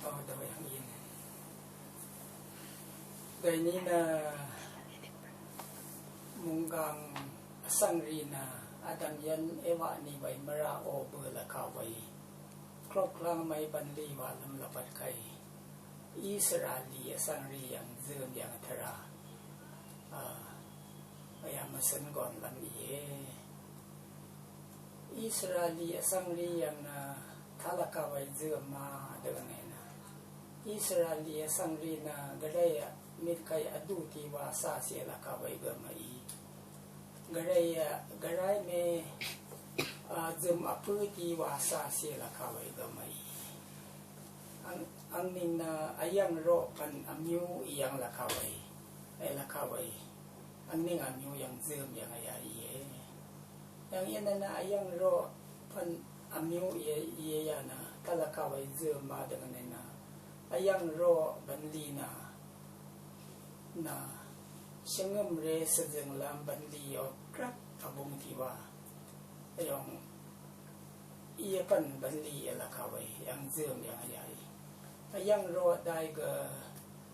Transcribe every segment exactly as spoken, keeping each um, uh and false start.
Dø yv̀ng ín. Dèní nø munggang vsvng rì nø Adam yv́n Ewa ní wē mvrá ó bø̄ lvkà wē. Kloklàng mèy bv̀nlì wà lv́m lvpat kèy. Israel lì vsvng rì yv̀ng zø̄m yv̀ng tvra. A, a yà mvsøn gòn lv́m íe. Israel lì vsvng rì yv̀ng nø tvlvkà wē zø̄m ma dø̄ nø nø. Israel lì vsvng rì nø gvray mvt kèy vdú tì wà sá sè lvkà wē gø̄ mv-í. Gvray, gvray mè, a, zø̄m vpø̄ tì wà sá sè lvkà wē gø̄ mv-í. Ang, angning nø vyv̀ng roq pv̀n vmyú í yv̀ng lvkà wē. Ē lvkà wē. Angning vmyú yv̀ng zø̄m yv̀ng vyà íe. Yv̀ng ín nø vyv̀ng roq pv̀n vmyú íe, íe yà nø tvlvkà wē zø̄m ma dø̄ nø nø. Vyv̀ng roq bv̀nlì nø. Nø. Shvngø̀mré svzø̀ng lv́m bv̀nlì ó krvp vbung tì wà. Vyv̀ng í pv̀n bv̀nlì í lvkà wē, yv̀ng zø̄m yv̀ng vyà í. Vyv̀ng roq dai gø̄,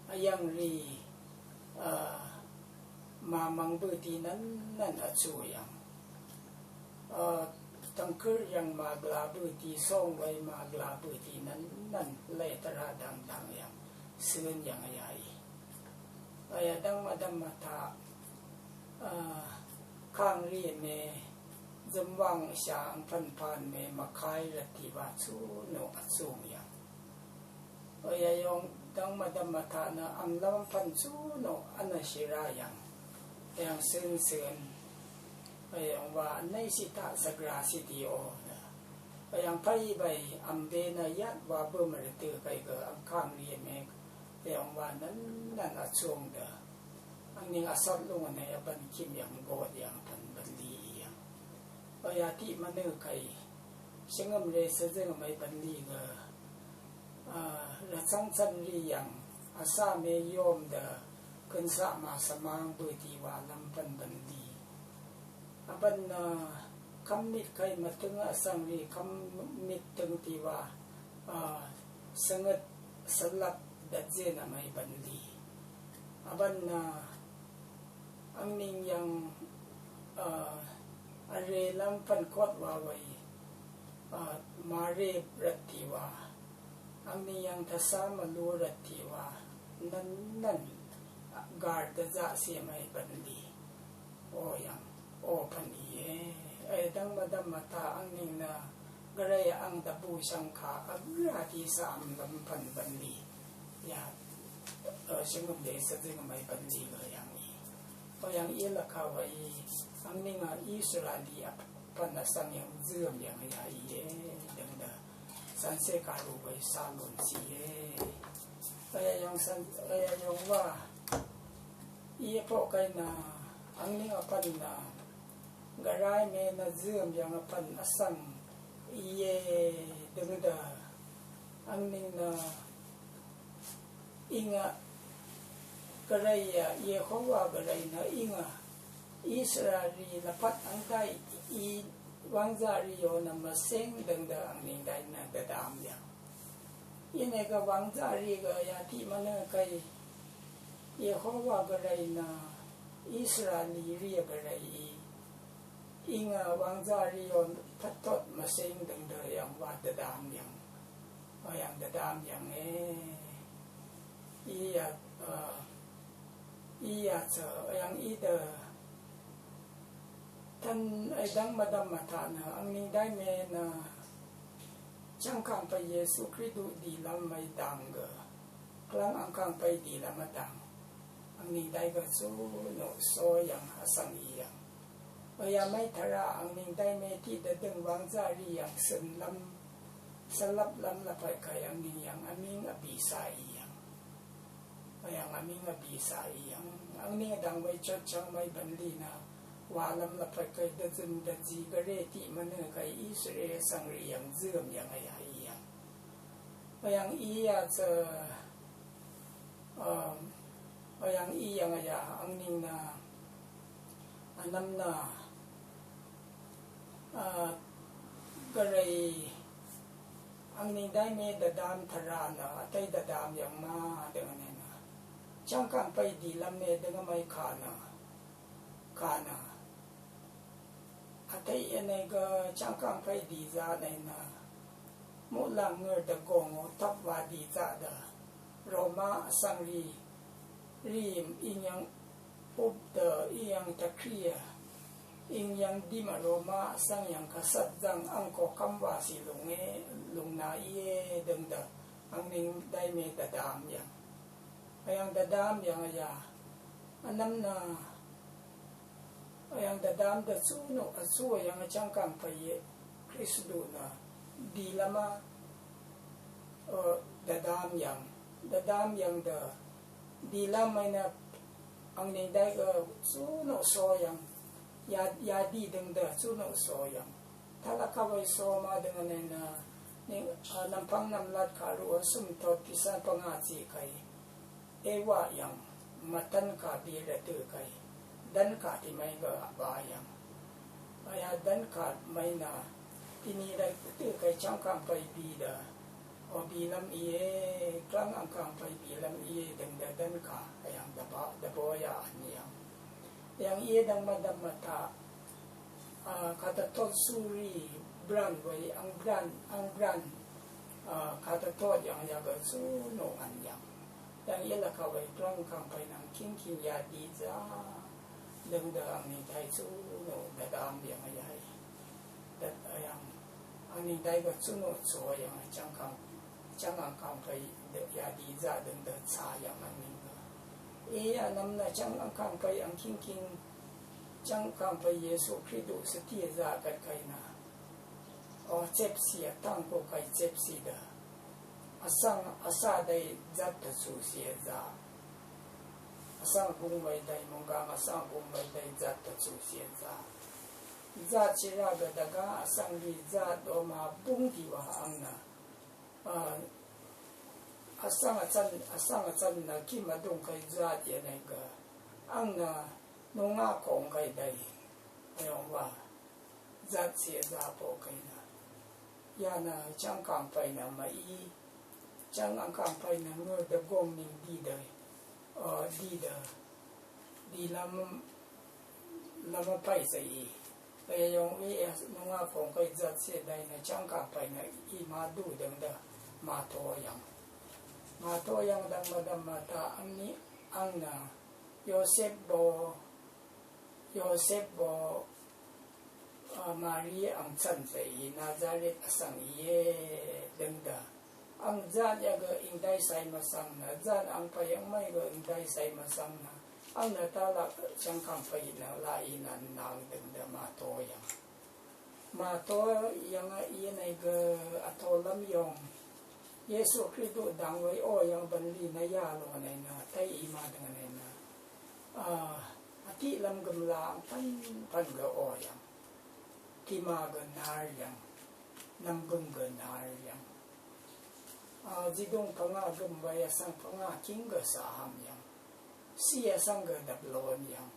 vyv̀ng rì, a, mvmv̀ng bø̄ tì nvn nvn vchú yv̀ng. A, tvngkø̄r yv̀ng mvglà bø̄ tì, sóng wē mvglà bø̄ tì nvn nvn lè tvra dv̀ng dv̀ng yv̀ng. Søn yv̀ng vyà í. Aya dv̀ng mvdv̀m mvtaq, a, kàngrì mè, zø̀mwàng shà angpv̀n pàn mè, mvkàí rvt tì wà chunò vchúng yv̀ng. Aya yòng dv̀ng mvdv̀m mvtaq nø vmlv́m pv̀n chunò vnvshì rá yv̀ng. Yv̀ng søn søn. Aya yòng wà vnvshì taq svgra shì tì ó nø. Aya yòng pàí bàí vmbē nø yvt wà bø̄m rvtø̀ kèy gø̄ ang kàngrì mè. Yv̀ng wà nvn nvn vchúng dø̄. Angning vsat lúng nø yà bv̀n kìm yv̀ng got yv̀ng pv̀n bv̀nlì í yv̀ng. Oyà tiq mvnø kèy. Shvngø̀mré svzø̀ng mèy bv̀nlì gø̄. A, rvchv̀ng chv̀n rì yv̀ng. Vsá mè yóm dø̄. Kønsaq mvsvmang bø̄ tì wà lv́m pv̀n bv̀nlì. Vbv̀n nø kv́m mvt kèy mvtø̀ng vsvng rì kv́m mvt tø̀ng tì wà, a, svngøt svlap dvtzé nø mèy bv̀nlì. Vbv̀n nø angning yv̀ng, a, vrè lv́m pv̀n kot wà wē, a, mvrè rvt tì wà. Angning yv̀ng tvsá mvlú rvt tì wà. Nvn nvn gàr dvzaq sè mèy bv̀nlì. O yv̀ng, o pv̀n íe. Ē dv̀ng mvdv̀m mvtaq angning nø, gvray ang dvbù shvngkà, vgrá tì sá vmlv́m pv̀n bv̀nlì. Yà, ē, shvngø̀mré svzø̀ng mèy bv̀nlì gø̄ yv̀ng í. O yv̀ng í lvkà wē í, angning a Israel lì vpv̀n vsvng yv̀ng zø̄m yv̀ng yà íe, dø̀ng dø̄. Cv̀nse kàrú wē sá lún shìe. Aya yòng cv̀n, aya yòng wà. Í poq kèy nø, angning vpv̀n nø, gvray mè nø zø̄m yv̀ng vpv̀n vsvng íe dø̀ng dø̄. Angning nø, íngà gvray yà, Yehowa gvray nø íngà Israel rì lvpat angdai í wvngzaq rì yò nø mvseng dø̀ng dø̄ angning dai nø dvdvm yv̀ng. Íne gø̄ wvngzaq rì gø̄ yà tiq mvnø kèy Yehowa gvray nø Israel rì gvray í. Íngà wvngzaq rì yò pvtot mvseng dø̀ng dø̄ yv̀ng wà dvdvm yv̀ng. Ò yv̀ng dvdvm yv̀ng e. Í yà, a, í yà cø, ò yv̀ng í dø̄. Tvn, ē dv̀ng mvdv̀m mvtaq nø, angning dai mè nø, chv̀ngkàng pè Yesu Kristu dì lv́m mèy dv̀ng gø̄. Klv̀ng angkàng pè dì lv́m mvdv̀ng. Angning dai gø̄ chunò só yv̀ng vsvng í yv̀ng. Ò yà mèy tvra angning dai mè tiq dvdø̀ng wvngzaq rì yv̀ng søn lv́m. Svlap lv́m lvpat kèy angning yv̀ng vmíng vbìsà í yv̀ng. Ò yv̀ng vmíng vbìsà í yv̀ng. Angning vdv̀ng wē chot chv̀ng mèy bv̀nlì nø. Wà lv́m lvpat kèy dvzø̀m dvzí gvray tiq mvnø kèy Israel vsvng rì yv̀ng zø̄m yv̀ng vyà í yv̀ng. Ò yv̀ng í yà cø, um, ò yv̀ng í yv̀ng vyà angning nø. Vnvm nø. A, gvray Angning dai me dvdam tvra nø, vtøy dvdam yv̀ng ma døngø nø. Changkang pay dìlvm me døngø mvy kà nø. Kà nø. Vtøy ene gø changkang pay dì za nø nø. Muqlang ngør dvgong o tvp wa dì za dø. Roma vsvng rì. Rì ing yv̀ng up dø ing yv̀ng tvkri a. Ing yv̀ng dì ma Roma vsvng yv̀ng kvsvt zvng ang ko kvm wa sì lung e lung na íe døng dø. Angning dai me dvdam yv̀ng. Ayv̀ng dvdam yv̀ng aya. Anvm nø. Ayv̀ng dvdam dø chu nø, a chu ayv̀ng changkang pay ye. Kristu nø. Dìlvm a. Ø, dvdam yv̀ng. Dvdam yv̀ng dø. Dìlvm ay nø. Angning dai gø chu nø so yv̀ng. Ya, ya dì døng dø chu nø so yv̀ng. Tvlvk kaway so ma døng nø nø. Ni, ø, nvmpvng nvmlat kà ru ø sum tot tisan pvnga chi kay. Ewa yv̀ng, mvdvn kà bì rvtø kay. Dvn kà tì mvy gø vba yv̀ng. Aya dvn kà mvy nø, tì ni rvtø kay changkang pay bì dø. O bìlvm íe, klvng angkang pay bìlvm íe, døng dø dvn kà, ayv̀ng dvba, dvbo ya vn yv̀ng. Yv̀ng íe dvng mvdvm mvtaq, a, kà dvtot suri, bran wei, ang bran, ang bran, a, kà dvtot yv̀ng ya gø chu nø vn yv̀ng. Yv̀ng íe lvkà wei klvng kang pay nvng king king ya dì za. Døng dø angning dai chu nø dvdam yv̀ng ya í. Dvt ayv̀ng. Angning dai gø chu nø chu yv̀ng changkang. Chang angkang pay dø ya dì za døng dø cha yv̀ng angning gø. Í anvm nø chang angkang pay ang king king. Chang angkang pay Yesu Kristu svti za gvt kay nø. O chepsi a tang ko kay chepsi dø. Asang, asa dai zat ta chu sie za. Asang bung wei dai munggang asang bung wei dai zat ta chu sie za. Zat chira ga daga asang ri zat o ma bung di wa ang na. A, asang a chan, asang a chan na kim a dung kay zat ye nai ga. Ang na nunga kong kay dai. Ayong wa. Zat sie za po kay na. Ya na chang kang pay na ma í. Chang ang kang pay na ngø dvgong ning dì dø. Ø, dì dø. Dì lam, lam a pay sa í. Kaya yong í e nunga kong kay zat sie dai na chang kang pay na í ma du døng dø. Ma to yv̀ng. Ma to yv̀ng dvng mvdvm mvtaq ang ni ang na. Yosep bo. Yosep bo, a, Mari ang chan zay í Nazaret asang íe døng dø. Ang zan ya gø ing dai sai masang na, zan ang pay ang may gø ing dai sai masang na. Ang na ta la chang kang pay na la í nan nang døng dø ma to yv̀ng. Ma to yv̀ng a í nai gø a to lam yong. Yesu Kristu dang wei o yv̀ng ban li na ya lo nai na, tai í ma døng nai na. A, a tiq lam gøm la ang pan, pan gø o yv̀ng. Kima gø nar yv̀ng. Nam gøm gø nar yv̀ng. A, zidung pvnga gøm wei asang pvnga king gø sa ham yv̀ng. Si asang gø dap lon yv̀ng.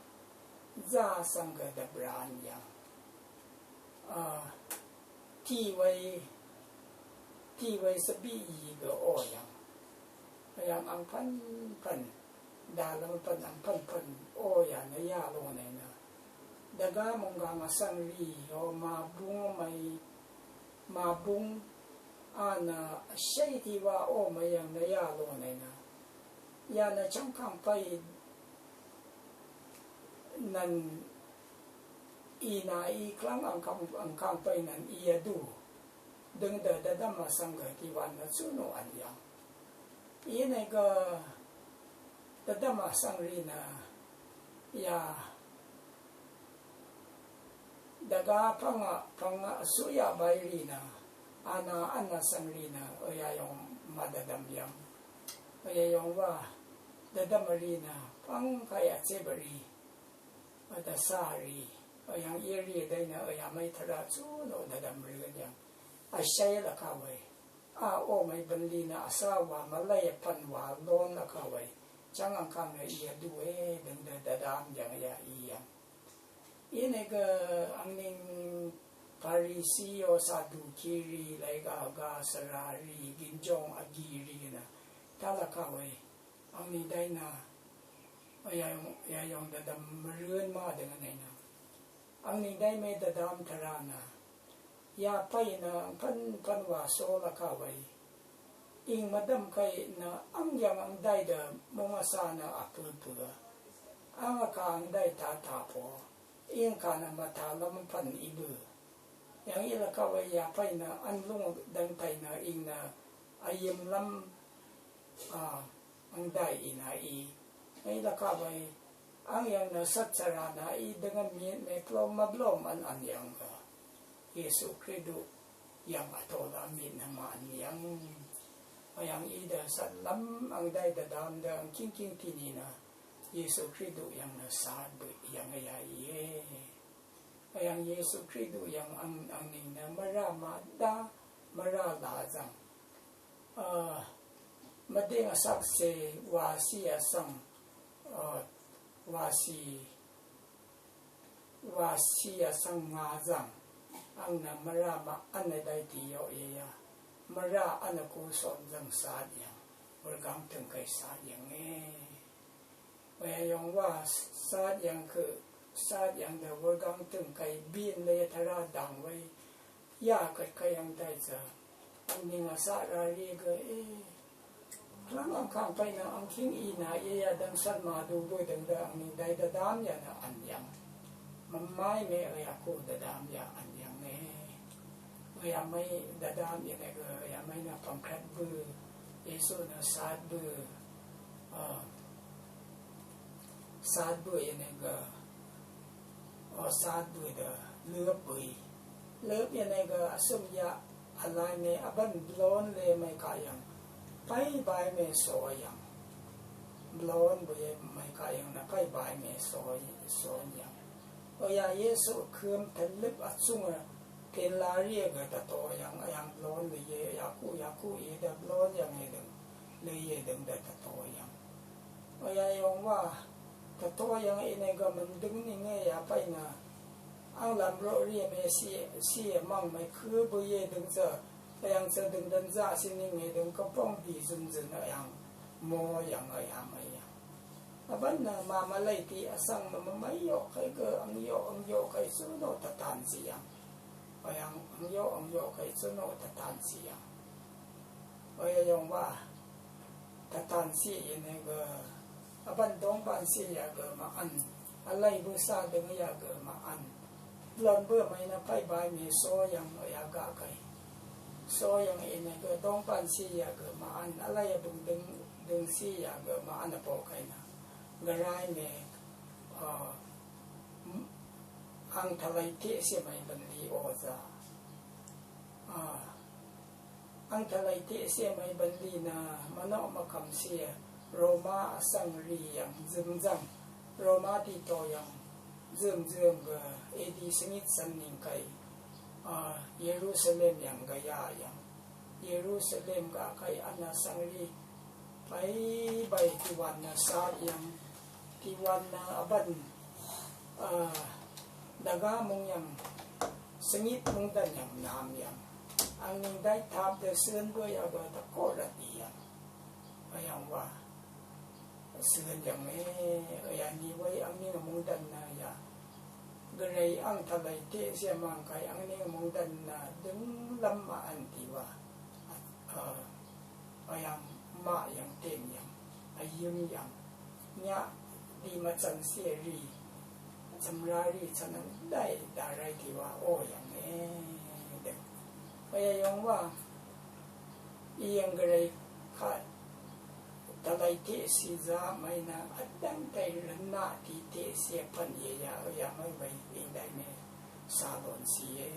Za asang gø dap ran yv̀ng. A, tiq wei, tiq wei sabi í gø o yv̀ng. Yv̀ng ang pan, pan. Dvlvm pvn ang pvn pvn o ya nø ya lo nai nø. Dvga mungga asang ri o ma bung mvy ma bung a nø shai ti wa o mvy yv̀ng nø ya lo nai nø. Ya nø chang kang pay nan í na í klvng ang kang, ang kang pay nan í ya du. Døng dø dvdvm asang gø ti wa nø chu nø an yv̀ng. Í nai gø dvdvm asang ri nø ya dvga pvnga, pvnga suya bai ri nø ana, ana asang ri nø oya yong ma dvdvm yv̀ng. Oya yong wa dvdvm ri nø pvng kaya che ba ri. Vdvsa ri. Oyang í ri dai nø oya mai tvra chu nø dvdvm ri yv̀ng. A shai la ka wei. A o mvy bvnli nø asā wa mvlay pvn wa lon nø kaway. Chang angkang nø í vdu e døng dø dvdvm yv̀ng ya í yv̀ng. Í nø gø angning Parisi o Saduki rì, lèga ga svra rì, gìnjòng vgi rì nø taq lvkaq we. Angní dai nø yayòng, yayòng dvdvm mvrøn ma døng nø. Angní dai mè dvdvm tvrà nø yapay nø pvn pvn wa so lvkaq we. Ing mvdvm kay nø ang yv̀ng ang dai dø mung vsà nø vpø pø. Ang vkà ang dai taq taq po. Ing kà nø mvtaq lvm pvn í bø. Yv̀ng í lvkaq we yapay nø vn lung dvng taq nø ing nø vyøm lvm, a, ang dai í nø í. Yv̀ng í lvkaq we ang yv̀ng nø sat svra nø í dvng vmit mè plom mvblom vn vn yv̀ng gø. Yesu Kristu yv̀ng vtol vmit nø ma vn yv̀ng. Yv̀ng í dø sat lvm ang dai dvdvm dø ang kingking tini nø Yesu Kristu yv̀ng nø sat bø yv̀ng ya íe. Yv̀ng Yesu Kristu yv̀ng ang, angní nø mvrà mvdá, mvrà la zv̀ng. A, mvding vsvk se wasi vsvng, a, wasi, wasi vsvng ngà zv̀ng. Ang nø mvrà mvvn vdai tiq yoq íe ya. Mvrà vnvku son zv̀ng sat yv̀ng. Wurgang tøng kay sat yv̀ng e. Wayayòng wa sat yv̀ng kø, sat yv̀ng dø wurgang tøng kay bin le tvrà dang we. Ya kvt kay yv̀ng dai zø. Angní ngà sat ra ri gø e. Klang ang kang pay nø ang king í nø íe ya dvng sat ma du bø dvng dø angní dai dvdvm ya nø vn yv̀ng. Mvmay mè ø ya ku dvdvm ya vn yv̀ng e. Ø ya mvmay dvdvm ya nø gø ø ya mvmay nø pvngkvt bø. Yesu nø sat bø. A, sat bø íe nø gø, o, sat bø dø løp bø í. Løp íe nø gø vsøm ya vlai mè vbvn blon le mvkaq yv̀ng. Pay bay mè so yv̀ng. Blon bø íe mvkaq yv̀ng nø pay bay mè so, so yv̀ng. O ya Yesu køm tvløp vchung e. Pin la ri gø dvto yv̀ng, yv̀ng blon le íe, yaku, yaku íe dø blon yv̀ng íe døng. Le íe døng dø dvto yv̀ng. Oyayong wa, dvto yv̀ng íne gø mvndøng nìnge yapay nø. Ang lamroq ri mè si, si mvng mè kø bø íe døng zø, yv̀ng zø døng dvn zaqsi nìnge døng gvbong bì zøn zøn yv̀ng. Mo yv̀ng yamay yv̀ng. Vbvn nø màmvlay tiq vsvng mvmvmay yoq kay gø ang yoq ang yoq kay zø noq tvtan si yv̀ng. Oyang ang yoq ang yoq kay zø noq tvtan si yv̀ng. Oyayong wa tvtan si íne gø vbvn dongban si ya gø mvvn. Vlay bø sa døng ya gø mvvn. Blon bø mvay nø pay bay mè so yv̀ng oya gaq kay. So yv̀ng íne gø dongban si ya gø mvvn. Vlay bøng døng, døng si ya gø mvvn vpo kay nø. Gvray mè, a, ang tvlay tiq si mvay bvnli oza. A, ang tvlay tiq si mvay bvnli nø mvnoq mvkvm si Roma vsvng ri yv̀ng zømzv̀ng. Roma tiqto yv̀ng zømzøm gø A D svngit svn nìng kay. A, Yerusalem yv̀ng gvya yv̀ng. Yerusalem gaq kay vna svngri. Pay bay tiwan nø sat yv̀ng. Tiwan nø vbvn, a, dvga mung yv̀ng. Svngit mungdvn yv̀ng nam yv̀ng. Angning dai tap dø søn bø ya bø tvkoq rvt yv̀ng. Vyv̀ng wa. Søn yv̀ng e, ya ni wei angning mungdvn nø ya. Gvray ang tvlay tiq si mang kay angning mungdvn nø dønglvm ma an tiwa. A, a, Oyang maq yv̀ng teng yv̀ng, vyøm yv̀ng, nyaq di mvcv̀n si rì, cv̀mra rì cv̀n vdai dvray tiwa o yv̀ng e dø. Oyayong wa, í yv̀ng Gvray kaq tvlay tiq si za mvay nø vdv́ng tey rvnaq tiq tiq si pv̀n ye ya, oya mvay mvay í dai mè. Salon si e.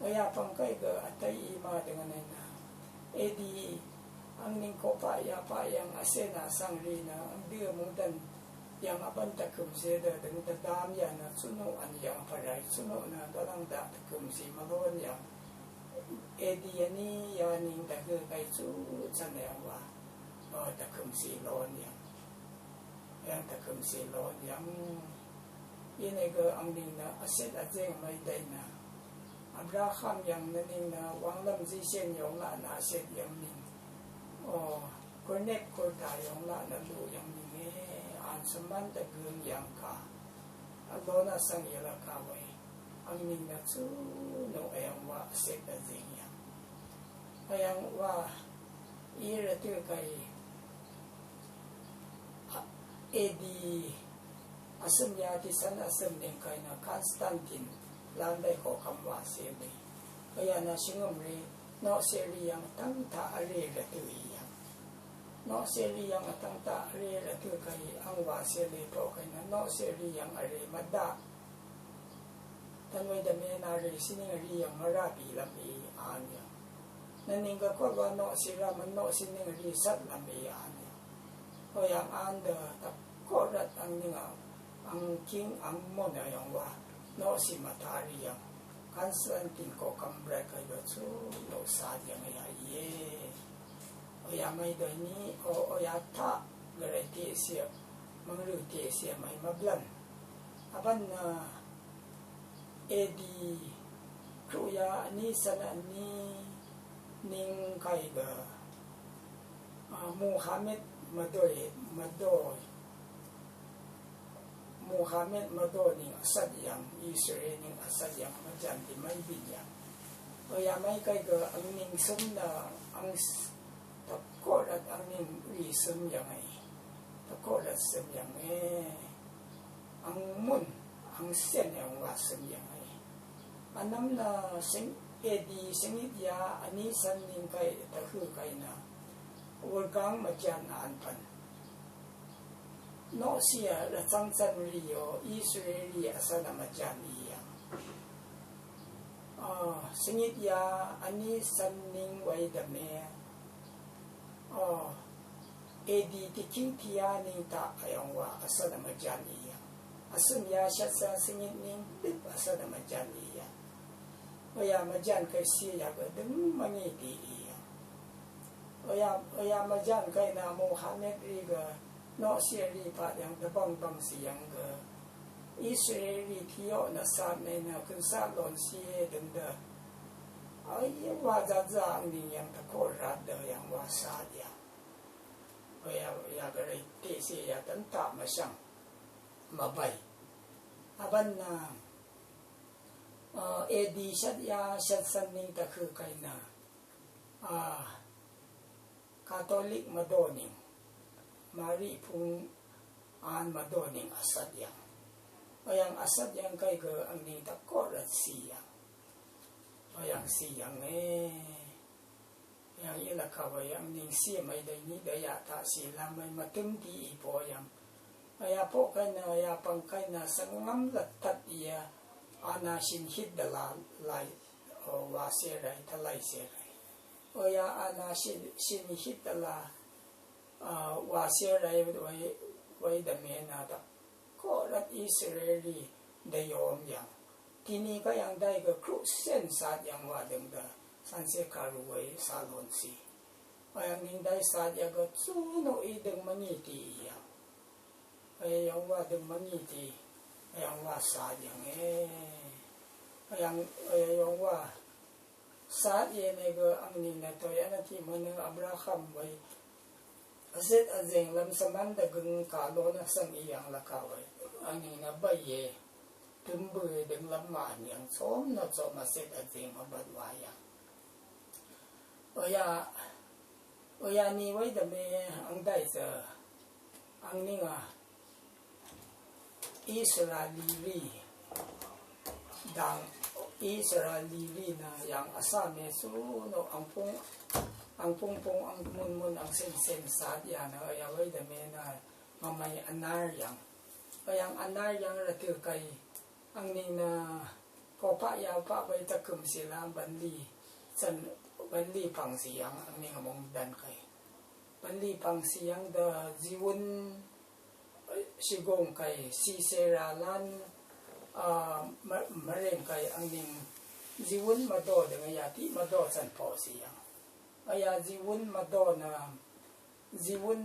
Oyapvng kay gø vtay í ma døng nø. A D angning kopaq yapaq yv̀ng vse na svngri nø, angdø mungdvn yv̀ng vbvn tvkøm si dø døng dvdam ya nø, chunuq an yv̀ng pvray, chunuq nø dvlvng daq tvkøm si mvlon yv̀ng. A D ani yaning dvgø kay chu chan yv̀ng wa. O, tvkøm si lon yv̀ng. Yv̀ng tvkøm si lon yv̀ng. Íne gø angning nø vsit vzeng mvay dai nø. Abraham yv̀ng nø nìng nø wvnglv́m zíshén yóng laq nø vsèt yv̀ng nìng. O, kurnep kurta yóng laq nø luq yv̀ng nìng e, an svmán dvgøng yv̀ng kà. Vló nø svng í lvka we. Ang nìng nø tsú nò yv̀ng wa vsèt dvzèng yv̀ng. Yv̀ng wa í rvtø kàí. A, A D vsøm ya tiqcv́n vsøm nìng kàí nø Constantine landai koqkvm wàcé lì. Kàí nø shvngø̀m rì, noqcé rì yv̀ng vtv́ng taq vrè rvtø í yv̀ng. Noqcé rì yv̀ng vtv́ng taq vrè rvtø kàí ang wàcé lì toq kàí nø noqcé rì yv̀ng vrè mvdaq. Tvn we dvme nø rì sining rì yv̀ng mvrà bìlv́m í an yv̀ng. Nvning gvkot wa noqcé rà mvn noqcé ning rì cvtlv́m í an yv̀ng. Oyv̀ng an dø tvkot rvt ang ning ang, ang king ang mòn yv̀ng wa noqcé mvtaq rì yv̀ng. Constantine koqkvm rvt kàí dø tsú noq sat yv̀ng ya íe. Oyà mèí dø ní, o, oyà taq gvray tiqcé, mvngrø tiqcé mèí mvblv́n. Vbvn nø A D kruqya vní cv́n vní ning kàí gø, a, Muhammad mvdø, mvdø, Muhammad mvdø nìng vsvt yv̀ng, Israel nìng vsvt yv̀ng, mvjv̀n dì mèí bìn yv̀ng. Oyà mèí kàí gø ang nìng søm nø ang s-, tvkot rvt ang nìng rì søm yv̀ng e. Tvkot rvt søm yv̀ng e. Ang mùn, ang cèn yv̀ng wa søm yv̀ng e. Vnvm nø sing, A D singit ya vní cv́n ning kàí tvhø kàí nø wurgang mvjv̀n an pvn. Noqcé rvcv́ng cv́n rì yo Israel rì vsvt nø mvjv̀n í yv̀ng. A, singit ya vní cv́n ning wèí dvme. A, A D tiqkíng tiqya ning taq yv̀ng wa vsvt nø mvjv̀n í yv̀ng. Vsøm ya shvt cv́n singit ning døp vsvt nø mvjv̀n í yv̀ng. Oyà mvjv̀n kàí cé yà gø døng mvngì dì í yv̀ng. Oyà, oyà mvjv̀n kàí nø Muhammad rì gø noqcé rì paq yv̀ng dvbvng bvng sì yv̀ng gø Israel rì tiqyoq nø sat mèí nø køn sat lon cé døng dø. Oyà wa zazá ang nìng yv̀ng tvkot rvt dø yv̀ng wa sat yv̀ng. Oyà, oyà gvray tiqcé yà tvn taq mvshv̀ng mvbvy. Vbvn nø, a, A D shvt ya shvt cv́n ning tvhø kàí nø, a, Katolik mvdø nìng, Mari pung an mvdø nìng vsvt yv̀ng. Oyv̀ng vsvt yv̀ng kàí gø ang nìng tvkot rvt cé yv̀ng. Oyv̀ng cé yv̀ng e. Yv̀ng í lvka wa yv̀ng nìng cé mèí dø ní dø yà taq cé lv́m mèí mvtǿm dì í po yv̀ng. Oyà poq kàí nø, oyà pv̀ng kàí nø svngvm lvt tvt í yà. Anà shìn hit dvla lai, o, wa cé rvt, tvlai cé rvt. Oyà anà shìn, shìn hit dvla, a, wa cé rvt, wèí, wèí dvme nø tvkoq rvt Israel rì dvyom yv̀ng. Tiqni kàí yv̀ng dai gø kruq cèn sat yv̀ng wa døng dø. Cv́n cé kàru wèí sat lon cé. Oyv̀ng nìng dai sat yv̀ng gø tsú noq í døng mvngì dì í yv̀ng. Oyv̀ng wa døng mvngì dì. Oyv̀ng wa sat yv̀ng e. Oyv̀ng, oyv̀ng wa sat yv̀ng e gø ang nìng nø tø yv̀ng nø tiq mvnø Abraham wèí. Vzit vzeng lv́m svmv́n dvgøng kà ló nø svng í yv̀ng lvka wèí. Ang nìng nø bv̀y e. Tøm bø døng lv́m mvn yv̀ng tsóm nø tsóm vzit vzeng mvbvt wa yv̀ng. Oyà, oyà ni wèí dvme ang dai zø. Ang nìng a. Israeli rì dang Israeli rì nø yv̀ng vsvme su noq ang pung, ang pung pung ang mùn mùn ang cèn cèn sat yà nø yà wèí dvme nø mvmèí vnar yv̀ng. Yv̀ng vnar yv̀ng rvtø kàí ang nìng nø kopaq yà paq wèí tvkø̀m cé la bv̀nlì cv̀n bv̀nlì pv̀ng cé yv̀ng ang nìng vmung dvn kàí. Bv̀nlì pv̀ng cé yv̀ng dø zíwún shìgùng kàí, cìcèrà lán, a, mv-, mvrèng kàí ang nìng zíwún mvdò dø ngà yà tiq mvdò cv̀n poq cé yv̀ng. Ngà yà zíwún mvdò nø, zíwún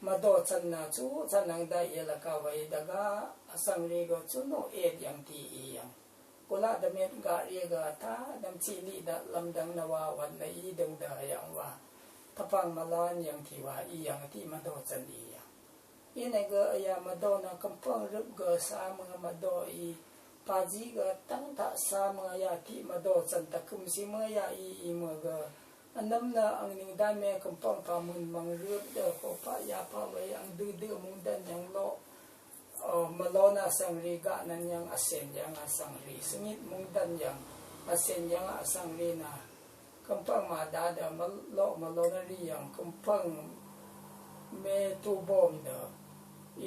mvdò cv̀n nø, tsú cv̀n ang daq í lvka wèí dvgá vsvng rì gø tsú noq èt yv̀ng tiq í yv̀ng. Kulaq dvmit gaq ri gø ta dvmciq liq daq lvmdvng nvwa wan nø í døng dø yv̀ng wa. Tvpvng mvlan yv̀ng tiq wa í yv̀ng tiq mvdò cvn í yv̀ng. Í nø gø aya mvdò nø kvmpvng røp gø sa mø mvdò í. Pazi gø tvng taq sa mø ya tiq mvdò cvn tvkøm si mø ya í í mø gø. Vnvm nø angning dvme kvmpvng pamøn mvng røp dø kopaq yapaq we ang dø dø mungdvn yv̀ng loq. Mvlon asvngri gaq nøn yv̀ng vsen yv̀ng asvngri. Svngit mungdvn yv̀ng vsen yv̀ng asvngri nø. Kvmpvng mada dø mvloq mvlon ri yv̀ng kvmpvng me tubom dø.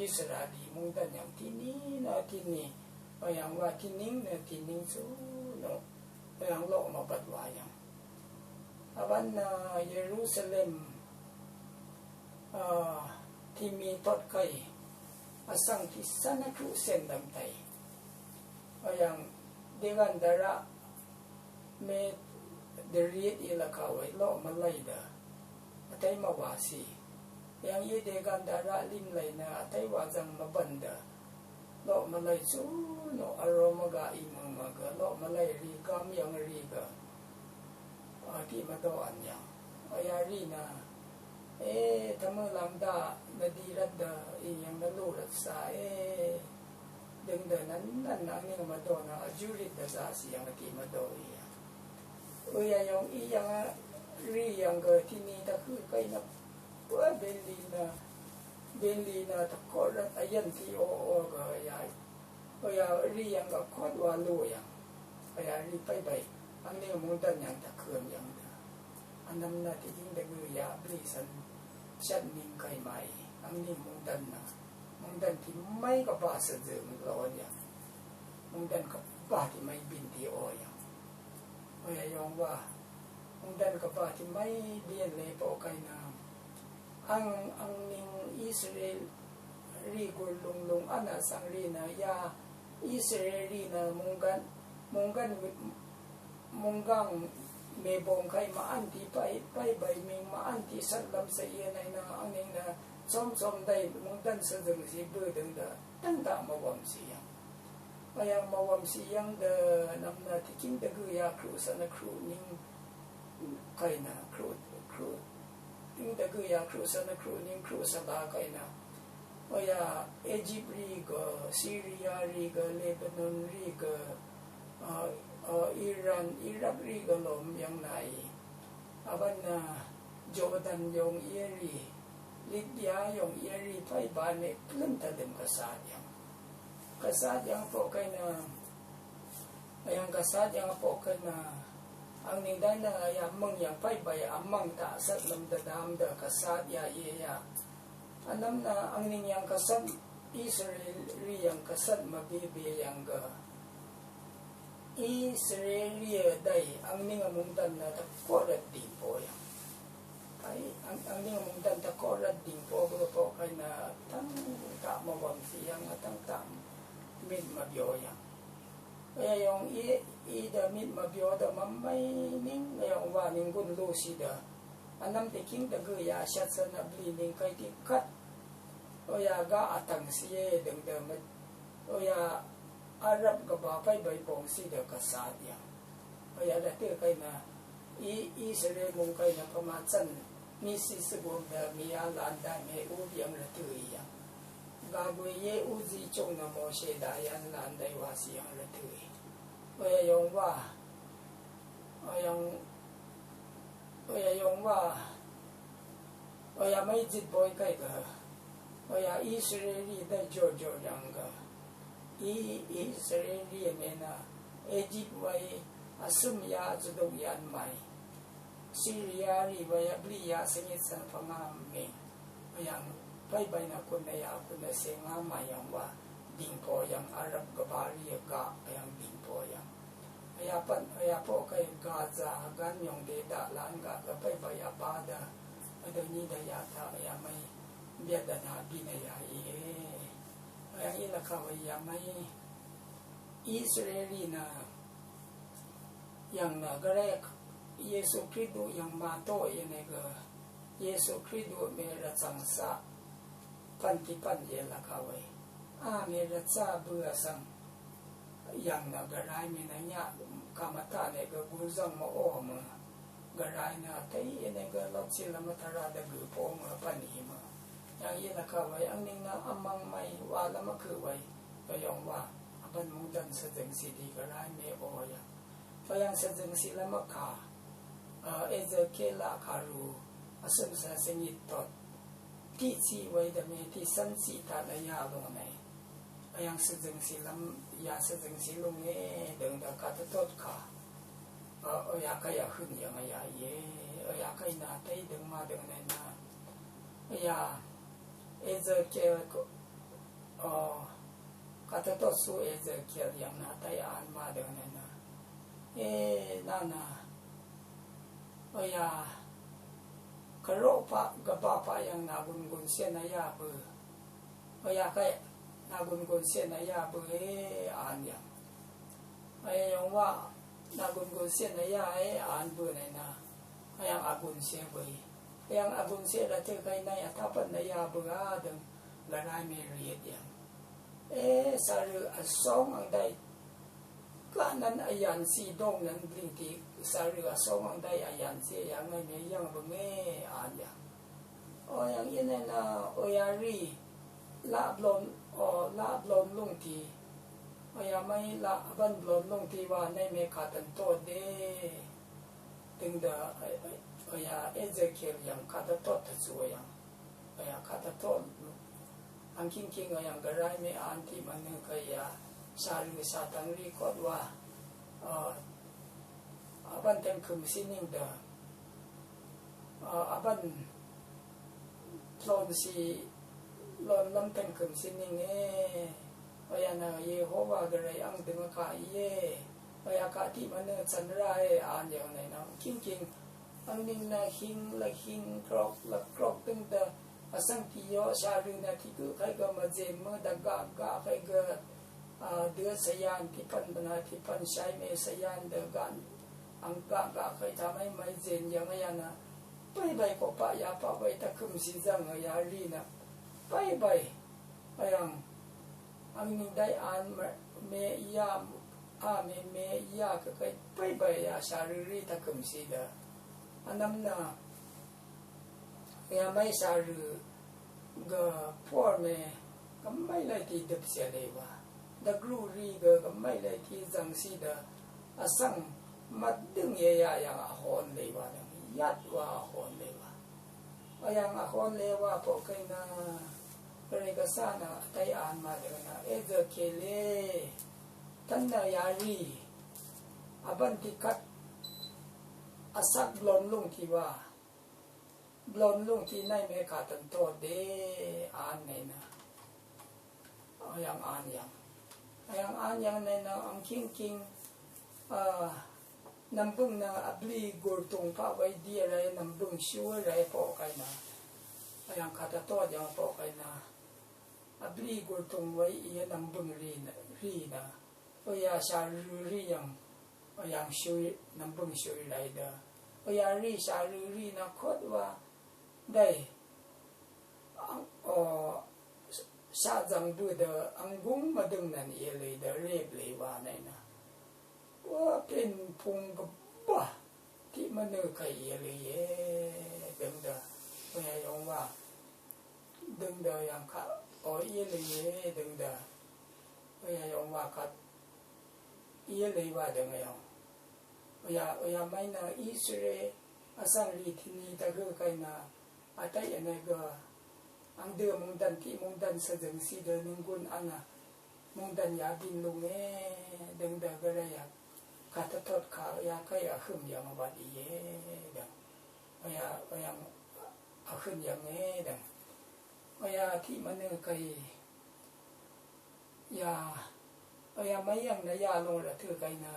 Israel mungdvn yv̀ng tini nø tini. Yv̀ng wa tining nø tining su nø. Yv̀ng loq mvbat wa yv̀ng. Aban nø Jerusalem a, timi tot kai. Asvng tisan a kru sen dam tai. Ayang degan dara me derit i la kawai lo malai da. Atai mawasi. Yang i degan dara lim lai na atai wazang maban da. Loq mvlai chu noq aro mvga i mø mvgø loq mvlai ri gam yv̀ng ri gø. A, tiq mvdò an yv̀ng. Aya ri nø. E, tvmø lang daq nvdi rvt dø i yv̀ng nvlu rvt sa e. Døng dø nvn nvn angning mvdò nø ajurit dø za si yv̀ng tiq mvdò i yv̀ng. Ø ya yong i yv̀ng ri yv̀ng gø tini tvhø kai nø. Ø beli nø. Beli nø tvkor rvt ayan ti o o gø ya. Oya ri yv̀ng gvkot wa lo yv̀ng. Oya ri paibai. Angning mungdvn yv̀ng tvkøm yv̀ng dø. Vnvm nø tiqjing dvgø ya bli svn. Shat ning kai mai. Angning mungdvn nø. Mungdvn tiq mai gvba svzøng lo yv̀ng. Mungdvn gvba tiq mai bin ti o yv̀ng. Oya yong wa. Mungdvn gvba tiq mai bin le po kai nø. Ang, angning Israel ri gur lung lung ana svngri nø ya Israel ri nø munggan, munggan, munggang mebong kai mvvn ti pai, pai bai ming mvvn ti sat lam sa ye nai nø angning nø som som dai mungdan sa døng si bø døng da dang da mvwam si yang. Ayang mvwam si yang da nam nø tiking da gø ya kru sa nø kru ning kai nø kru, kru Ning dvgø ya kru sa nø kru ning kru sa ba kai nø. Oya Egypt ri gø, Syria ri gø, Lebanon ri gø, a, a, Iran, Iraq ri gø lom yv̀ng nai. Aban nø Jordan yong iri, Libya yong iri, pai ba ne pløn ta dem ka sa yv̀ng. Ka sa yv̀ng po kai nø. Ayang kasat yang apok kena. Angning dai na ya meng yang pai bai amang ta sat lam da dam da kasat ya ye ya. Anam na angning yang kasat Israel ri yang kasat ma be be yang ga. Israel ri dai angning amung dan na ta ko rat ding po yang. Ai ang, angning amung dan ta ko rat ding po ga po kai na tang ta ma wang si yang tang ta mit ma bio yang. Oyayong i, i dø mit mvbyo dø mvmvy ning, oyayong wa ning gun lu si dø. Vnvm tiq king dvgø ya shat svn vbli ning kay tiq kvt. Oya ga vtvng si e døng dø mvt. Oya Arab gvba pay bay bong si dø kvsa diyang. Oya dvtø kay na i, Israel mung kay na pvma cvn. Misi svgum dø miya lan dø me u byang rvtø i yang. Gagwe ye uzi chong na Moshe da yan lan dai wa si yang rvtø. Oya yong wa. Oyang, oya yong wa. Oya mai zit boy kai ga. Oya Israeli da jo jo yang ga. I Israeli me na Egypt wai asum ya zudong yan mai. Syria ri wai abli ya sengit san pangam me. Yang pay bay na kun na ya kun na se nga ma yang wa ding po yang Arab gvba ri ga yang ding po yang. Aya pan, aya po kay Gaza gan yong de da lan ga ga pay bay a ba da. Ado ni da ya ta aya may biya da na bi na ya i e. Aya i la ka wa ya may Israeli na yang na Grek Yesu Kristu yang ma to i ne ga Yesu Kristu me ra chang sa. Pan ti pan ye la ka wai. A me ra cha bu a sang. Yv̀ng nø gvray mì nø nyaq kà mvtaq nø gø guzv̀ng mv-ó mø. Gvray nø tey nø gø lotsi lvmvtara dvgø pó mø pvni mø. Yv̀ng í nø kà we angning nø vmvng mvy wa lvmvkø we. Yong wa vbvn mungdvn svzø̀ngsi di gvray mì ó yv̀ng. Yv̀ng svzø̀ngsi lvmvkà. Ezekiel laq kàru vsø̀m svsv̀ngit tot. Tiqciq we dvme tiqsv̀ngciq taq nø yalung nø. Vyv̀ng svzø̀ngsi lv́m, ya svzø̀ngsi lúngé dø̀ng dø kàdvtot kà. Vyakvt yahøn yv̀ng ya íe, vyakvt nà tey dø̀ng ma dø̀ng nènà. Ya, Ezekiel, kàdvtot su Ezekiel yv̀ng nà tey an ma dø̀ng nènà. E, nana. Oya, karo pa, gaba pa yv̀ng nagun gun se na ya bø. Oya kay, nagun gun se na ya bø e, an yv̀ng. Oya yv̀ng wa, nagun gun se na ya e, an bø nènà. Oya agun se bø e. Oya agun se la te kay na ya tapan na ya bø a dø̀ng. Gvray mì rì yv̀ng. E, sarø asong ang dai. Gaq nvn ayan si dong nvn bling ti sarø asong ang dai ayan si ya ngvn yv̀ng bø ngé an yv̀ng. O yv̀ng í nø nø oya rì laq blon, o laq blon lung ti. Oya mvy laq vbvn blon lung ti wa nø mè kàdvn tot de. Dø̀ng dø, oya Ezekiel yv̀ng kàdvtot tø zu yv̀ng. Oya kàdvtot. Ang kingking oya gvray mì an tiq mvnø kaya. Sarø satang rì kot wa. Vbvn tengkøm sining dø. Vbvn lon si, lon lvm tengkøm sining e. Oya nø Yehova gvray ang dø̀ng kà íe. Oya kà tiq mvnø cvn ra e an yv̀ng nø nvng kingking. Angning nø hing la hing krok la krok dø̀ng dø. Asvng ti yo sarø nø ti gø kay gø mvzem mø dvgaq gaq kay gø, a, dø sayan ti pvn bvna ti pvn shai mè sayan dø gan. Ang gaq gaq kay ta mvy mvy zen yv̀ng ya nø. Bai bai ko pa ya pa bai ta køm si zang ya rì nø. Bai bai. Ayang. Angning dai an mè, mè ya, a mè mè ya kà kay bai bai ya sarø rì ta køm si dø. Anvm nø. Ya mvy sarø gø por mè gø mvy lay ti døp se lay wa. Dvgru rì gø gø mvy lay ti zang si dø. Asvng mvdø̀ng ye ya yv̀ng ahon lay wa dø̀ng. Yat wa ahon lay wa. Ayv̀ng ahon lay wa po kay nø. Gvray gvsa nø atay an ma dø̀ng nø. Ezekiel e. Tvn nø ya rì. Vbvn ti kat. Asak blon lung ti wa. Blon lung ti nø mè kàdvn tot de an nø nø. Ayang an yv̀ng. Ayang an yv̀ng nø nø ang kingking, a, nvmbøng nø vbli gurtung pa wei di rì nvmbøng shu rì po kay nø. Ayang kàdvtot yv̀ng po kay nø. Vbli gurtung wei í nvmbøng rì nø, rì nø. Oya sarø rì yv̀ng, oyang shui, nvmbøng shui lay dø. Oya rì sarø rì nø kot wa, dai, ang, o, sa zang bø dø, ang gung mvdøng nvn ye lay dø, rep lay wa nai nø. Wa pin pung gvba, tiq mvnø kay ye lay ye, døng dø. Oya yong wa. Døng dø yv̀ng kaq, o, íe lèí døng dø. Oya yv̀ng wa kaq, íe lèí wa døng yv̀ng. Oya, oya mvy nø Israel, vsvng rì tìni dvgø kay nø, vtay vnvgø, ang dø mungdvn tiq mungdvn svzø̀ng si dø nunggun vnø, mungdvn ya bìn lúnge, døng dø gvray ya, kaq tvtot kaq ya kay vhøm yv̀ng vat íe, døng. Oya, oya, vhøn yv̀nge dvng. Oya tiq mvnø kay. Ya, oya mvyv̀ng nø ya lung rvtø kay nø.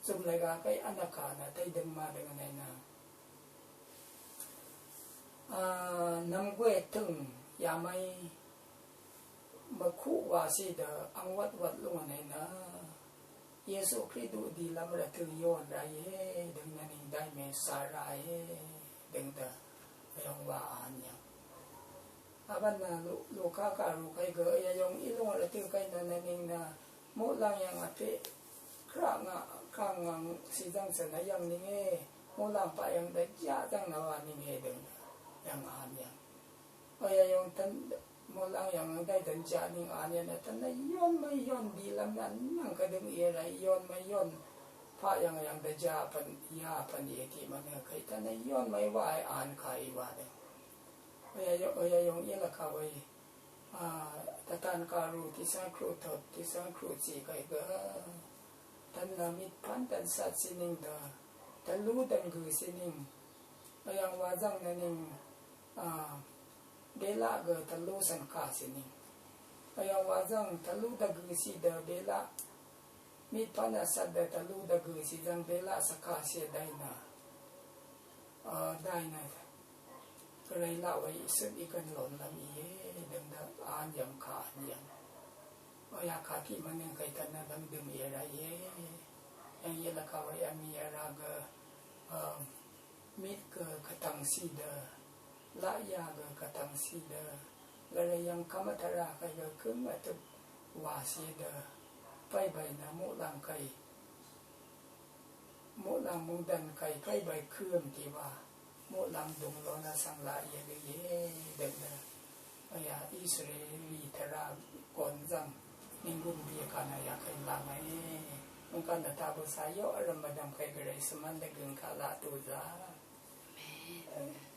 Zøm lvga kay vnvka nø tøy døngma døng nø nø. A, nvmgwe tøng ya mvy. Mvkuq wa si dø angwat wat lung nø nø. Yesu Kristu dì lv́m rvtø̀ yòn ràìe, dø̀ng nø nìng dai mèsà ràìe, dø̀ng dø, yòng wa an yv̀ng. Vbvn nø Lu-, Luka kàru kay gø, yayòng í lúng rvtø̀ kay nø nø nìng nø, Muqlàng yv̀ng vpè kraq ngà kàng ngà sì zv̀ng cv̀n vyv̀ng nìngé. Muqlàng paq yv̀ng dvjaq zv̀ng nà wa nìngé dø̀ng yv̀ng an yv̀ng. Oyà yòng tvn muqlàng yv̀ng dai dvjaq nìng an yv̀ng nà tvn nà yòn mvyòn bìlv́m nà nvng kvdøng í rà yòn mvyòn paq yv̀ng yv̀ng dvjaq pvn ya pvn í tiq mvnø kàí tvn nà yòn mvywa í an kàí wa dø̀ng. Oyà yòng í lvkà wē. A, tvtan kàru tiqsvng kru tot tiqsvng kru tì kàí gø. Tvn nà mit pvn tvn sat sì nìng dø. Tvlú tvn gø sì nìng. Oyv̀ng wa zv̀ng nø nìng, a, belaq gø tvlú svn kà sì nìng. Oyv̀ng wa zv̀ng tvlú dvgø sì dø belaq. Mit pvn vsat dø tvlú dvgø sì zv̀ng belaq svkà sì dai nø. A, dai nø. Gvray laq wa í søt í gvn lon lv́m íe, døng dø an yv̀ng kà an yv̀ng. Oyà kà tiq mvnøng kàí tvn nø lv́m døm í rà íe. Yv̀ng í lvkà wa í vmí rà gø, a, mit gø kvtvng sì dø, laqyà gø kvtvng sì dø, gvray yv̀ng kvm vtvra kàí gø køng vtøp wa sì dø, pàí bàí nø muqlàng kàí, muqlàng mungdvn kàí pàí bàí køm tiq wa, muqlàng døng lon vsvng laqyà gø íe, døng dø. Oyà Israel lì tvrà gon zv̀ng, nìnggùn bì kà nø yà kàí laq ngàí. Mungkà nø taq bø sa yoq vrv̀m mvdv̀m kàí gvray svmvn dvgøng kà laq tuzà. Amen.